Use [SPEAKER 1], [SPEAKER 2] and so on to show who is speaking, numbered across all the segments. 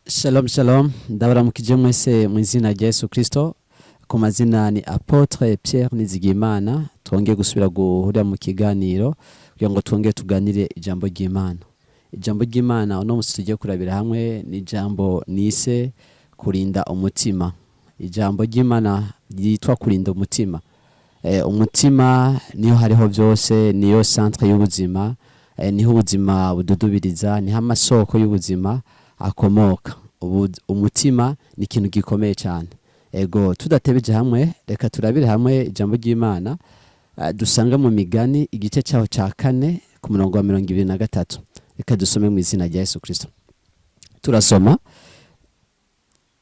[SPEAKER 1] Shalom shalom, ndabaramukije mwese mu izina rya Yesu Kristo. Ku mazina ni Apôtre Pierre Nizigimana. Twongeye gusubira guhurira mu kiganiro kugira ngo twongere tuganire ijambo ry'Imana. Ijambo ry'Imana uno musi tugiye kurabira hamwe ni ijambo nise kurinda umutima. Ijambo ry'Imana ryitwa kurinda umutima. Umutima niyo hariho byose, niyo centre y'ubuzima, niho ubuzima bududubiriza, niho amasoko y'ubuzima akomoka. Umutima ni ikintu gikomeye cyane. Ego, tudatebeje hamwe, reka turabire hamwe ijambo ry'Imana dusanga mu Migani, igice cyaho cya 4, ku murongo wa 23. Reka dusome mu izina rya Yesu Kristo. Turasoma,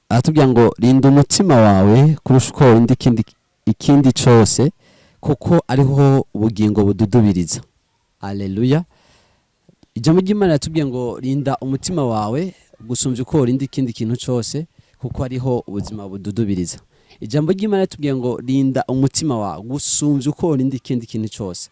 [SPEAKER 1] aratubwira ngo: "Rinda umutima wawe kurusha uko worinda ikindi cose, kuko ariho ubugingo bududubiriza." Aleluya! Ijambo ry'Imana riratubwiye ngo rinda umutima wawe gusumvya uko worinda ikindi kintu cose, kuko ariho ubuzima bududubiriza. Ijambo ry'Imana riratubwiye ngo rinda umutima wawe gusumvya uko worinda ikindi kintu cose.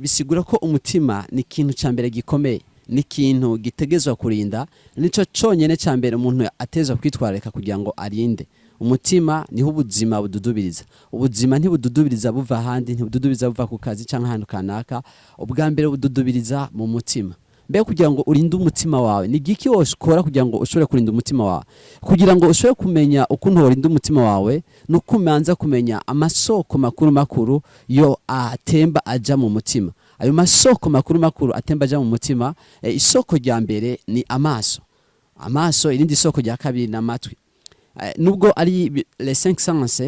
[SPEAKER 1] Bisigura ko umutima ni ikintu ca mbere gikomeye, ni ikintu gitegezwa kurinda, nico conyene ca mbere umuntu atezwa kwitwararika kugira ngo arinde. Umutima niho ubuzima bududubiriza. Ubuzima ntibududubiriza buva ahandi, ntibududubiriza buva ku kazi canke ahantu kanaka. Ubwa mbere bududubiriza mu mutima. Mbega kugira ngo urinde umutima wawe, ni igiki wokora kugira ngo ushobore kurinda umutima wawe? Kugira ngo ushobore kumenya ukuntu worinda umutima wawe, ni uko umanza kumenya amasoko makuru makuru yo atemba aja mu mutima. Ayo masoko makuru makuru atemba aja mu mutima, isoko rya mbere ni amaso. Amaso, irindi soko rya kabiri ni amatwi. Nubwo ari les cinq sens,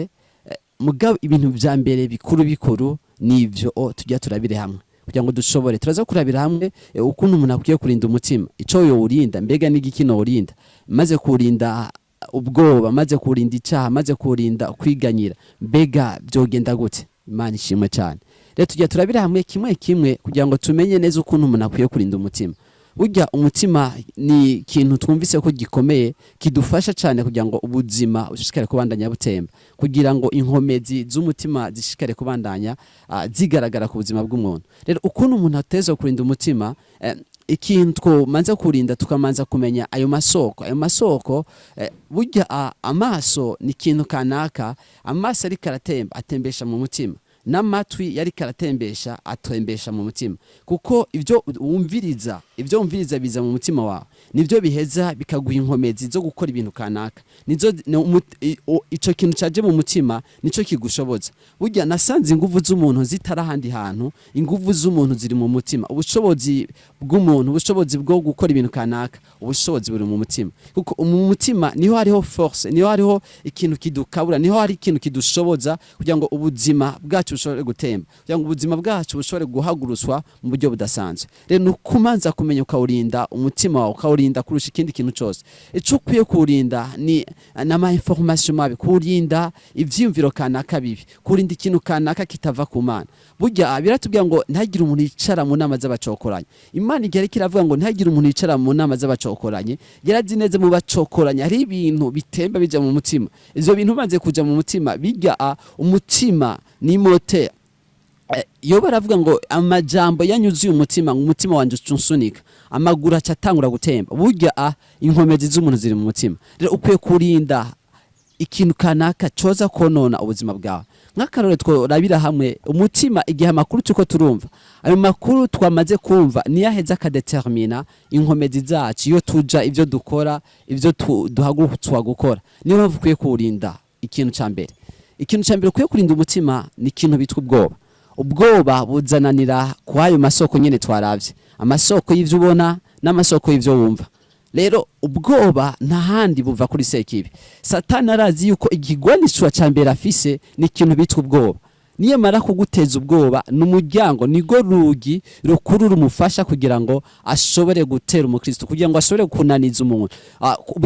[SPEAKER 1] mugabo ibintu vya mbere bikuru bikuru nivyo tujya turabire hamwe kugira ngo dushobore. Turaza kurabira hamwe ukuntu umuntu akwiye kurinda umutima, ico yowurinda, mbega n'igiki nowurinda maze kurinda ubwoba, maze kurinda icaha, maze kurinda kwiganyira, mbega byogenda gute? Imana ishimwe cyane. Rero tujya turabira hamwe kimwe kimwe kugira ngo tumenye neza ukuntu umuntu akwiye kurinda umutima. Burya umutima ni ikintu twumvise ko gikomeye, kidufasha cyane kugira ngo ubuzima bushishikare kubandanya butemba, kugira ngo inkomezi z'umutima zishishikare kubandanya zigaragara ku buzima bw'umuntu. Rero ukuntu umuntu ateza kurinda umutima, ikintu twomanza kurinda, tukamanza kumenya ayo masoko. Ayo masoko, burya amaso ni ikintu kanaka. Amaso ariko aratemba, atembesha mu mutima, n'amatwi yariko aratembesha, atembesha mu mutima, kuko ibyo wumviriza biza mu mutima wawe, nibyo biheza bikaguha inkomezi zo gukora ibintu kanaka. Nizo ico kintu caje mu mutima nico kigushoboza. Burya nasanze inguvu z'umuntu zitari ahandi hantu, inguvu z'umuntu ziri mu mutima. Ubushobozi bw'umuntu, ubushobozi bwo gukora ibintu kanaka, ubushobozi buri mu mutima, kuko mu mutima niho hariho force, niho hariho ikintu kidukabura, niho hari ikintu kidushoboza kugira ngo ubuzima bwacu bushobore gutemba, kugira ngo ubuzima bwacu bushobore guhagurutswa mu buryo budasanzwe. Rero ni ukumanza kumenya ukawurinda umutima wawe, ukawurinda kurusha ikindi kintu cyose. Ico ukwiye kuwurinda ni n'ama information mabi, kuwurinda ivyiyumviro kanaka bibi, kurinda ikintu kanaka kitava ku Mana. Burya biratubwira ngo ntihagire umuntu yicara mu nama z'abacokoranye. Imana igihe ariko iravuga ngo ntihagire umuntu yicara mu nama z'abacokoranye, yarazi neza mu bacokoranye hari ibintu bitemba bija mu mutima. Ivyo bintu bimaze kuja mu mutima, bijya umutima ni moteur. Iyo baravuga ngo amajambo yanyuzuye umutima, ngo umutima wanje uca unsunika, amaguru aca atangura gutemba. Burya inkomezi z'umuntu ziri mu mutima. Rero ukwiye kurinda ikintu kanaka coza konona ubuzima bwawe. Nk'akarore, tworabira hamwe umutima igihe amakuru tuko turumva, ayo makuru twamaze kumva niyo aheza akadetermina inkomezi zacu, iyo tuja, ivyo dukora, ivyo duhagurutswa gukora. Niyo mpamvu ukwiye kuwurinda. Ikintu ca mbere ukwiye kurinda umutima ni ikintu bitwa ubwoba. Ubwoba buzananira ku ayo masoko nyene twaravye, amasoko y'ivyo ubona n'amasoko y'ivyo wumva. Rero ubwoba nta handi buva kuri Sekibi. Satani arazi yuko ikigwanishwa ca mbere afise ni ikintu bitwa ubwoba. Niyamara kuguteza ubwoba, ni umuryango, nigo rugi rukuru rumufasha kugira ngo ashobore gutera umukristo, kugira ngo ashobore kunaniza umuntu.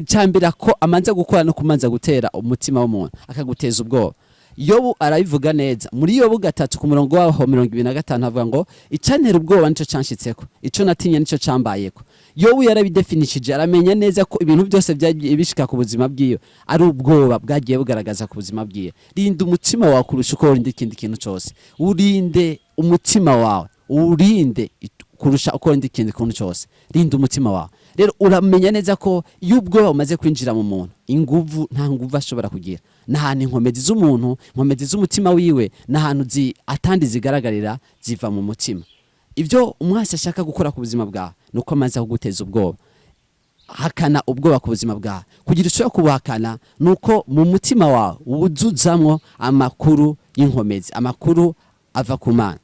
[SPEAKER 1] Cya mbere ko amanza gukora no kumanza gutera umutima w'umuntu, akaguteza ubwoba. Yobu arabivuga neza muri Yobu 3, ku murongo waho 25, avuga ngo: "Icantera ubwoba nico canshitseko, ico natinya nico cambayeko." Yobu yarabidefinishije, aramenya neza ko ibintu byose byagiye bishika ku buzima bwiwe ari ubwoba bwagiye bugaragaza ku buzima bwiwe. Rinda umutima wawe kurusha uko urinda ikindi kintu cyose. Urinde umutima wawe, urinde. Kurusha uko urinda ikindi kintu cyose. Rinda umutima wawe. Rero uramenya neza ko iyo ubwoba bumaze kwinjira mu muntu, inguvu, nta nguvu ashobora kugira. N'ahantu inkomezi z'umuntu, inkomezi z'umutima wiwe, n'ahantu atandi zigaragarira, ziva mu mutima. Ibyo umwasi ashaka gukora ku buzima bwawe ni uko amaze kuguteza ubwoba. Hakana ubwoba ku buzima bwawe. Kugira ushobora kubuhakana ni uko mu mutima wawe wuzuzamwo amakuru y'inkomezi, amakuru ava ku Mana,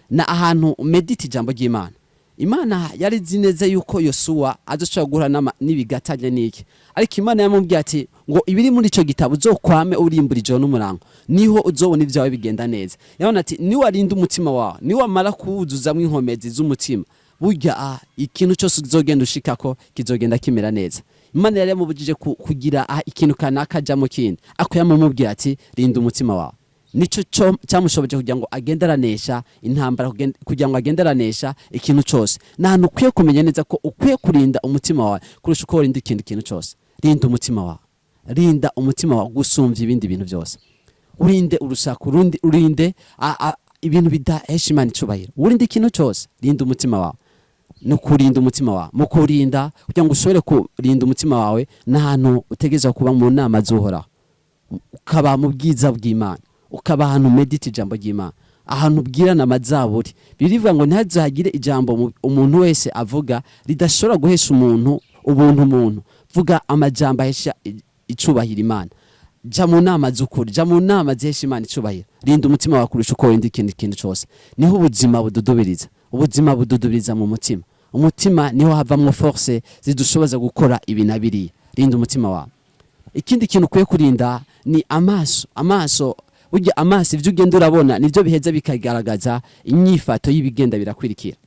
[SPEAKER 1] na ahantu medita ijambo ry'Imana. Imana yari izi neza yuko Yosuwa azoshobora guhura n'ibigatanya n'iki, ariko Imana yamubwiye ati ngo ibiri muri ico gitabo uzokwame urimbura ijoro n'umurango, niho uzobona ibyawe bigenda neza. Yabona ati niwarinda umutima wawe, niwamara kuwuzuzamwo inkomezi z'umutima, burya ikintu cyose uzogenda ushikako kizogenda kimera neza. Imana yari yamubujije kugira ikintu kanaka ajamo kindi, ako yamumubwiye ati rinda umutima wawe. Nico cyamushoboje kugira ngo agende aranesha intambara, kugira ngo agende aranesha ikintu cyose. Ni ahantu ukwiye kumenya neza ko ukwiye kurinda umutima wawe kurusha uko warinda ikindi kintu cyose. Rinda umutima wawe, rinda umutima wawe gusumbya ibindi bintu byose. Urinde urusaku, urinde ibintu bidahesha Imana icubahiro, urinde ikintu cyose. Rinda umutima wawe. No kurinda umutima wawe, mu kurinda, kugira ngo ushobore kurinda umutima wawe, n'ahantu utegerezwa kuba mu nama z'Uhoraho, ukaba mu bwiza bw'Imana, ukaba ahantu medita ijambo ry'Imana, ahantu ubwirana amazaburi. Birivuga ngo ntihazagire ijambo umuntu wese avuga ridashobora guhesha umuntu ubuntu. Umuntu vuga amajambo ahesha icubahiro Imana. Ja mu nama z'ukuri, ja mu nama zihesha Imana icubahiro. Rinda umutima wawe kurusha uko warinda ikindi kintu cyose. Niho ubuzima bududubiriza. Ubuzima bududubiriza mu mutima. Umutima niho havamwo force zidushoboza gukora ibi na biriya. Rinda umutima wawe. Ikindi kintu ukwiye kurinda ni amaso. Amaso, burya amaso, ibyo ugenda urabona nibyo biheza bikagaragaza inyifato y'ibigenda birakwirikira.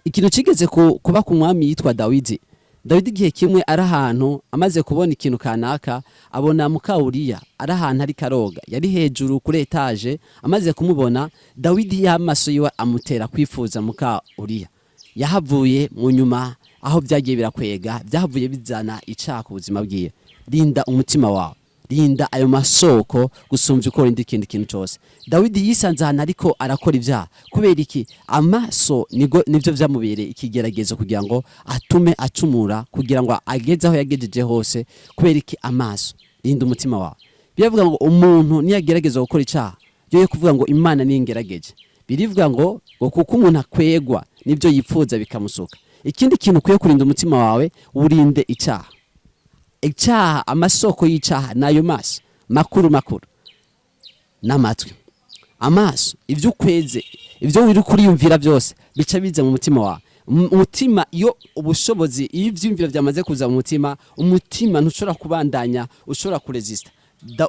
[SPEAKER 1] Ikintu kigeze kuba ku mwami yitwa Dawidi. Dawidi igihe kimwe ari ahantu, amaze kubona ikintu kanaka, abona mukawuriya ari ahantu ari karoga, yari hejuru kuri étage. Amaze kumubona Dawidi, y'amaso yiwe amutera kwifuza muka Uriya. Yahavuye mu nyuma aho byagiye birakwega, byahavuye bizana icaha ku buzima bwiwe. Rinda umutima wawe, rinda ayo masoko gusumbya uko urinda ikindi kintu cyose. Dawidi yisanze ahantu ariko arakora ibyaha. Kubera iki? Amaso nibyo byamubereye ikigeragezo kugira ngo atume acumura, kugira ngo ageze aho yagejeje hose. Kubera iki? Amaso. Rinda umutima wawe. Biravuga ngo umuntu niyagerageza gukora icaha, yoye kuvuga ngo Imana ningerageje. Birivuga ngo kuko umuntu akwegwa nibyo yipfuza bikamusuka. Ikindi kintu ukwiye kurinda umutima wawe, urinde icaha. Icaha, amasoko y'icaha nayo maso makuru makuru n'amatwi. Amaso, ibyo ukweze, ibyo wiri kuriyumvira byose bica biza mu mutima wawe. Umutima, iyo ubushobozi, iyo ivyiyumviro byamaze kuza mu mutima, umutima ntushobora kubandanya, ushobora kuresista.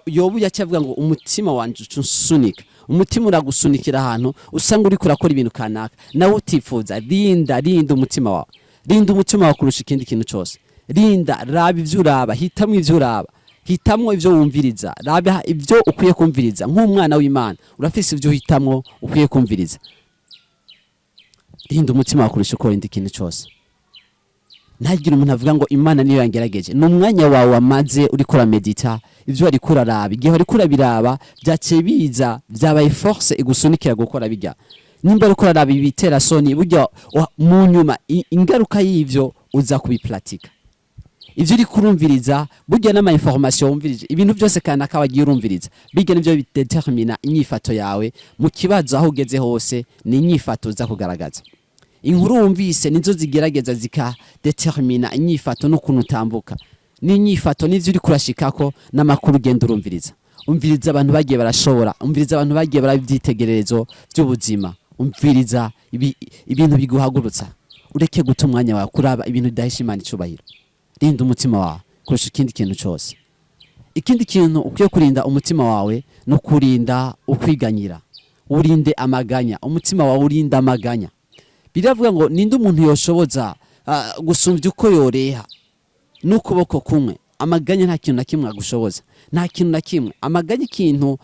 [SPEAKER 1] Yobu yaciye avuga ngo umutima wanje uca unsunika. Umutima uragusunikira ahantu usanga uriko urakora ibintu kanaka nawe utifuza. Rinda, rinda umutima wawe, rinda umutima wawe kurusha ikindi kintu cyose. Rinda, raba ivyo uraba, hitamwo ivyo uraba, hitamwo ivyo wumviriza, raba ibyo ukwiye kumviriza. Nk'umwana w'Imana urafise ivyo uhitamwo ukwiye kumviriza. Rinda umutima wawe kurusha uko urinda ikintu cyose. Ntagire umuntu avuga ngo Imana niyo yangerageje. Ni umwanya wawe wamaze uriko uramedita ivyo wariko uraraba. Igihe wariko urabiraba, byaciye biza, byabaye force igusunikira gukora bijya. Nimba uriko uraraba ibitera soni, burya mu nyuma ingaruka y'ivyo uza kubipratika. Ivyo uriko urumviriza, burya n'ama information wumvirije, ibintu byose kanaka wagiye urumviriza, bijya nivyo bidetermina inyifato yawe mu kibazo. Aho ugeze hose ni inyifato uza kugaragaza. Inkuru wumvise nizo zigerageza zikadetermina inyifato n'ukuntu utambuka n'inyifato n'ivyo uriko urashikako n'amakuru ugenda urumviriza. Umviriza abantu bagiye barashobora, umviriza abantu bagiye baraba ivyitegererezo by'ubuzima, umviriza ibintu biguhagurutsa, ureke guta umwanya wawe kuraba ibintu bidahesha Imana icubahiro. Rinda umutima wawe kurusha ikindi kintu cyose. Ikindi kintu ukwiye kurinda umutima wawe ni ukurinda ukwiganyira. Urinde amaganya, umutima wawe urinde amaganya. Biravuga ngo ninde umuntu yoshoboza gusumbya uko yoreha n'ukuboko kumwe? Amaganya nta kintu na kimwe agushoboza, nta kintu na kimwe. Amaganya, ikintu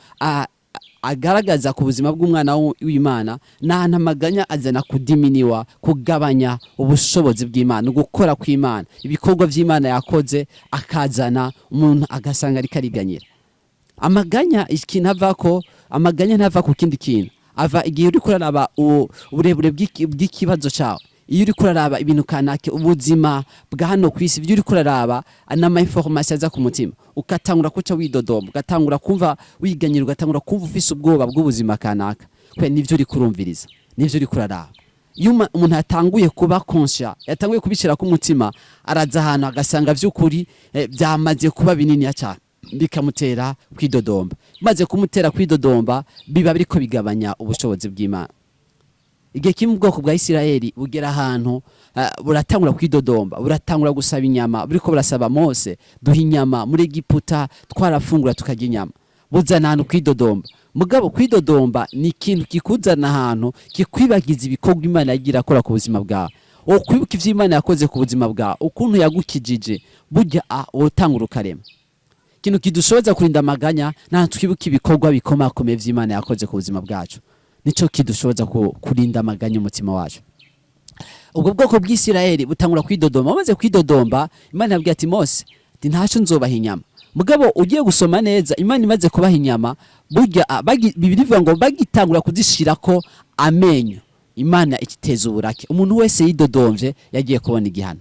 [SPEAKER 1] agaragaza ku buzima bw'umwana w'Imana, ni ahantu amaganya azana kudiminiwa, kugabanya ubushobozi bw'Imana, gukora kw'Imana, ibikorwa by'Imana yakoze, akazana umuntu agasanga ariko ariganyira. Amaganya, ikintu avako, amaganya ntava ku kindi kintu. Ava igihe uriko uraraba uburebure bw'ikibazo cawe, iyo uriko uraraba ibintu kanaka, ubuzima bwa hano ku isi, ibyo uriko uraraba n'ama information aza ku mutima, ugatangura kuca widodomba, ugatangura kumva wiganyira, ugatangura kumva ufise ubwoba bw'ubuzima kanaka, kubera nivyo uriko urumviriza, nivyo uriko uraraba. Iyo umuntu yatanguye kuba conscient, yatanguye kubishyira ku mutima, araza ahantu agasanga vy'ukuri byamaze kuba bininiya cyane, bikamutera kwidodomba. Maze kumutera kwidodomba, biba biriko bigabanya ubushobozi bw'Imana. Igihe kimwe ubwoko bwa Isirayeli bugera ahantu buratangura kwidodomba, buratangura gusaba inyama. Buriko burasaba Mose: "Duha inyama, muri Egiputa twarafungura tukarya inyama." Buzana ahantu kwidodomba. Mugabo kwidodomba ni ikintu kikuzana ahantu kikwibagiza ibikorwa Imana yagiye akora ku buzima bwawe. Ukwibuka ivyo Imana yakoze ku buzima bwawe, ukuntu yagukijije, burya wotangura ukarema. Ikintu kidushoboza kurinda amaganya nta twibuka ibikorwa bikomakomeye vy'Imana yakoze ku buzima bwacu, nico kidushoboza kurinda amaganya umutima wacu. Ubwo bwoko bw'Isirayeli butangura kwidodomba. Bamaze kwidodomba, Imana yabwiye ati: "Mose, ati ntaco nzobaha inyama." Mugabo ugiye gusoma neza, Imana imaze kubaha inyama, burya Bibiliya ivuga ngo bagitangura kuzishirako amenyo, Imana ikiteza uburake. Umuntu wese yidodomvye yagiye kubona igihano.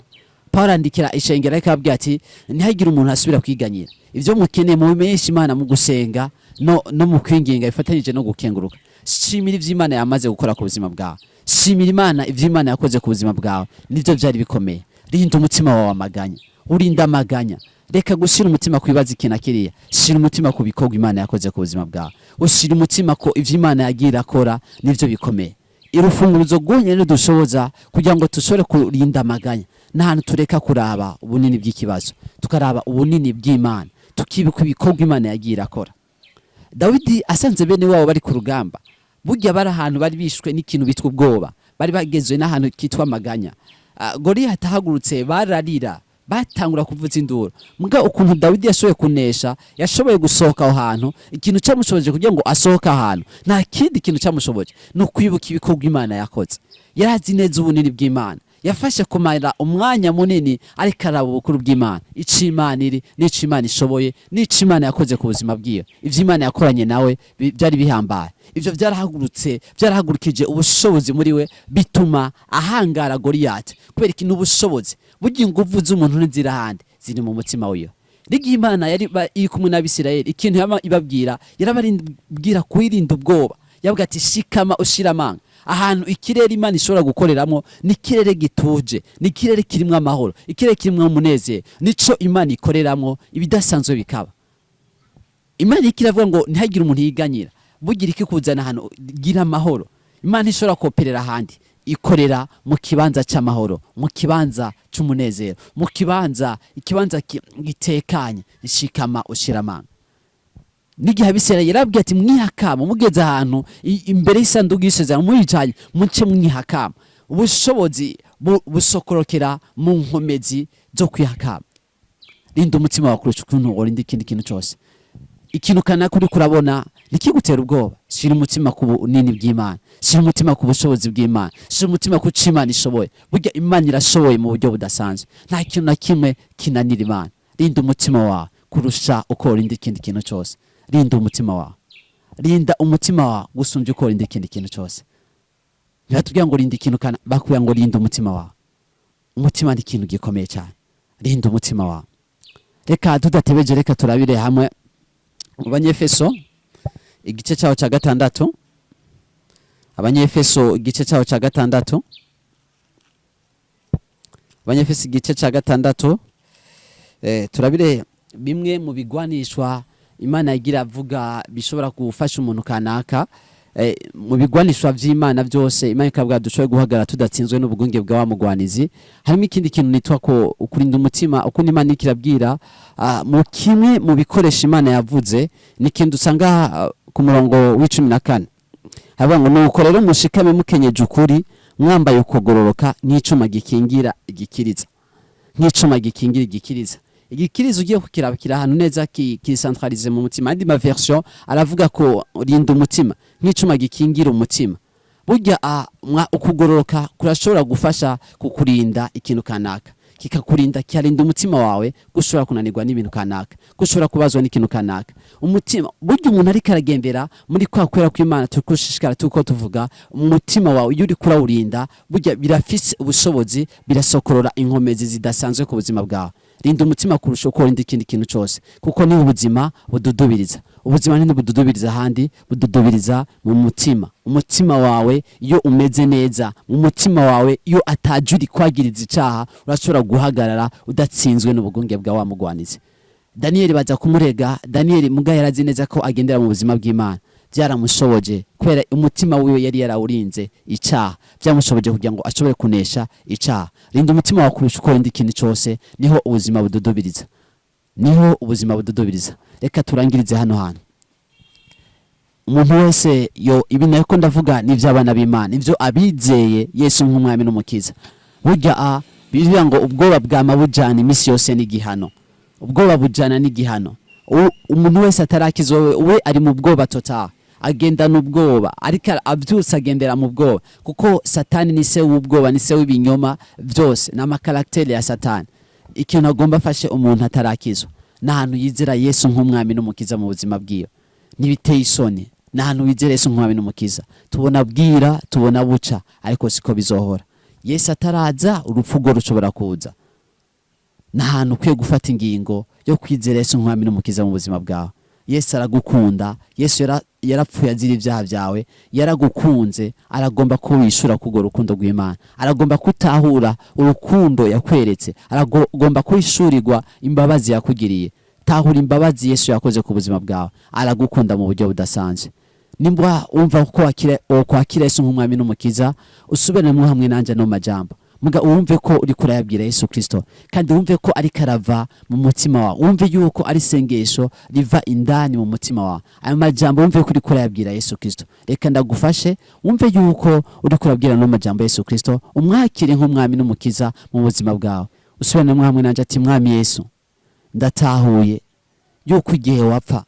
[SPEAKER 1] Paul andikira ishengero, ariko ababwira ati: "Ntihagire umuntu asubira kwiganyira. Ibyo mukeneye mubimenyeshe Imana mu gusenga no mu kwinginga bifatanyije no gukenguruka." Shimira ivyo Imana yamaze gukora ku buzima bwawe. Shimira Imana ivyo Imana yakoze ku buzima bwawe, nivyo byari bikomeye. Rinda umutima wawe amaganya, urinda amaganya. Reka gushyira umutima ku bibazo iki na kiriya. Shira umutima ku bikorwa Imana yakoze ku buzima bwawe, ushyira umutima ko ivyo Imana yagiye irakora nivyo bikomeye. Urufunguruzo rwonyine rudushoboza kugira ngo dushobore kurinda amaganya n'ahantu tureka kuraba ubunini bw'ikibazo, tukaraba ubunini bw'Imana, tukibuka ibikorwa Imana yagiye irakora. Dawidi asanze bene wabo bari ku rugamba, burya bari ahantu bari bishwe n'ikintu bitwa ubwoba, bari bagezwe n'ahantu kitwa amaganya. Goliyati ahagurutse, bararira, batangura kuvuza induru. Muga ukuntu Dawidi yashoboye kunesha, yashoboye gusohoka aho hantu, ikintu cyamushoboje kugira ngo asohoke ahantu, nta kindi kintu cyamushoboje, ni ukwibuka ibikorwa Imana yakoze. Yarazi neza ubunini bw'Imana. Yafashe kumara umwanya munini ariko araba ubukuru bw'Imana, ico Imana iri, n'ico Imana ishoboye, n'ico Imana yakoze ku buzima bwiwe. Ivyo Imana yakoranye nawe byari bihambaye. Ivyo byarahagurutse, byarahagurukije ubushobozi muri we, bituma ahangara Goliyati. Kubera iki? N'ubushobozi. Burya inguvu z'umuntu ntiziri ahandi, ziri mu mutima wiwe. N'igihe Imana yari iri kumwe n'Abisirayeli, ikintu yama ibabwira, yarabaribwira kwirinda ubwoba. Yavuga ati: "Shikama ushira amanga." Ahantu ikirere Imana ishobora gukoreramo ni ikirere gituje, ni ikirere kirimwo amahoro, ikirere kirimwo umunezero. Nico Imana ikoreramo, ibidasanzwe bikaba. Imana iriko iravuga ngo ntihagire umuntu yiganyira. Bugira ikikuzana ahantu, gira amahoro. Imana ishobora koperera ahandi, ikorera mu kibanza c'amahoro, mu kibanza c'umunezero, mu kibanza, ikibanza gitekanye. Shikama ushira amanga. N'igihe Abisirayeli, yarabwiye ati: "Mwihakama mugeze ahantu imbere y'isanduku y'isezerano, muyijanye, muce mwihakama." Ubushobozi busokorokera mu nkomezi zo kwihakama. Rinda umutima wawe kurusha ukuntu worinda ikindi kintu cyose. Ikintu kanaka uriko urabona ntikigutera ubwoba. Shira umutima ku bunini bw'Imana, shira umutima ku bushobozi bw'Imana, shira umutima ku co Imana ishoboye. Burya Imana irashoboye mu buryo budasanzwe, nta kintu na kimwe kinanira Imana. Rinda umutima wawe kurusha uko worinda ikindi kintu cyose. Rinda umutima wawe, rinda umutima wawe gusumbya uko worinda ikindi kintu cyose. Ntibatubwira ngo rinda ikintu kana, bakubwira ngo rinda umutima wawe. Umutima ni ikintu gikomeye cyane. Rinda umutima wawe. Reka tudatebeje, reka turabire hamwe mu Banyefeso igice cyaho cya 6. Abanyefeso igice cyaho cya 6. Abanyefeso igice cya 6, turabire bimwe mu bigwanishwa Imana yagira avuga bishobora gufasha umuntu kanaka. Mu bigwanishwa vy'Imana byose, Imana ikavuga dushoboye guhagarara tudatsinzwe n'ubugunge bwa wa mugwanizi, harimo ikindi kintu nitwa ko ukurinda umutima. Ukundi Imana iriko irabwira, mu kimwe mu bikoresho Imana yavuze, ni ikintu usanga ku murongo w'14. Havuga ngo: "Nuko rero mushikame mukenyeje ukuri, mwambaye ukugororoka nk'icuma gikingira igikiriza." Nk'icuma gikingira igikiriza. Igikiriza ugiye kukirabikira ahantu neza kicentralize mu mutima. Andi ma version aravuga ko rinda umutima nk'icuma gikingira umutima. Burya ukugororoka kurashobora gufasha kukurinda ikintu kanaka. Kikakurinda, kikarinda umutima wawe gushobora kunanirwa n'ibintu kanaka, gushobora kubazwa n'ikintu kanaka. Umutima burya, umuntu ariko aragendera muri kwa kwera kw'Imana turikushishikara tuko tuvuga, umutima wawe iyo uriko urawurinda, burya birafise ubushobozi, birasokorora inkomezi zidasanzwe ku buzima bwawe. Rinda umutima kurusha uko urinda ikindi kintu cyose, kuko niho ubuzima bududubiriza. Ubuzima ntibududubiriza ahandi, bududubiriza mu mutima. Umutima wawe iyo umeze neza, mu mutima wawe iyo atajuri kwagiriza icaha, urashobora guhagarara udatsinzwe n'ubugunge bwa wa mugwanizi. Daniyeli baza kumurega. Daniyeli muga yarazi neza ko agendera mu buzima bw'Imana. Byaramushoboje kubera umutima wiwe yari yarawurinze icaha, byamushoboje kugira ngo ashobore kunesha icaha. Rinda umutima wawe kurusha uko urinda ikintu cyose, niho ubuzima bududubiriza, niho ubuzima bududubiriza. Reka turangirize hano hantu. Umuntu wese yo ibi nariko ndavuga ni iby'abana b'Imana, ibyo abizeye Yesu nk'umwami n'umukiza. Burya a bivuga ngo ubwoba bwama bujana iminsi yose n'igihano, ubwoba bujana n'igihano. Umuntu wese atarakizwa we ari mu bwoba total, agendana ubwoba, ariko abyutse agendera mu bwoba, kuko Satani ni se w'ubwoba, ni se w'ibinyoma byose, ni amacaractère ya Satani. Ikintu agomba afashe umuntu atarakizwa ni ahantu yizera Yesu nk'umwami n'umukiza mu buzima bwiwe. Ntibiteye isoni, ni ahantu wizera Yesu nk'umwami n'umukiza. Tubona bwira, tubona buca, ariko siko bizohora. Yesu ataraza, urupfu rwo rushobora kuza. Ni ahantu ukwiye gufata ingingo yo kwizera Yesu nk'umwami n'umukiza mu buzima bwawe. Yesu aragukunda. Yesu yarapfuye azira ibyaha byawe, yaragukunze, aragomba ko wishura kurwo rukundo rw'Imana, aragomba kutahura urukundo yakweretse, aragomba kwishurirwa imbabazi yakugiriye. Tahura imbabazi Yesu yakoze ku buzima bwawe. Aragukunda mu buryo budasanzwe. Nimba wumva ko kwakira Yesu nk'umwami n'umukiza, usubiremo hamwe nanjye no majambo. Muga wumve ko uriko urayabwira Yesu Kristo, kandi wumve ko ariko arava mu mutima wawe, wumve yuko ari isengesho riva indani mu mutima wawe. Ayo majambo wumve ko uriko urayabwira Yesu Kristo. Reka ndagufashe wumve yuko uriko urabwira no majambo Yesu Kristo, umwakire nk'umwami n'umukiza mu buzima bwawe. Usubiremo hamwe nanjye ati: "Mwami Yesu, ndatahuye yuko igihe wapfa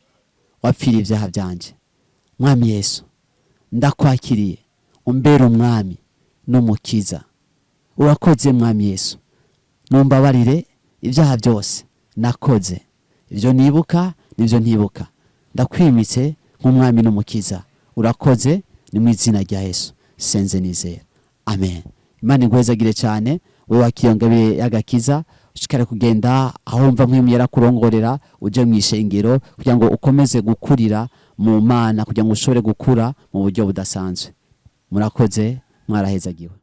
[SPEAKER 1] wapfira ibyaha byanje. Mwami Yesu, ndakwakiriye, umbere umwami n'umukiza. Urakoze Mwami Yesu, numbabarire ibyaha byose nakoze, ibyo nibuka n'ibyo ntibuka. Ndakwimitse nk'umwami n'umukiza. Urakoze, ni mu izina rya Yesu senze nizera, amen." Imana iguhezagire cyane wowe wakiriye ingabire y'agakiza. Ushikare kugenda aho wumva Mpwemu yarakurongorera, uje mu ishengero kugira ngo ukomeze gukurira mu Mana, kugira ngo ushobore gukura mu buryo budasanzwe. Murakoze, mwarahezagiwe.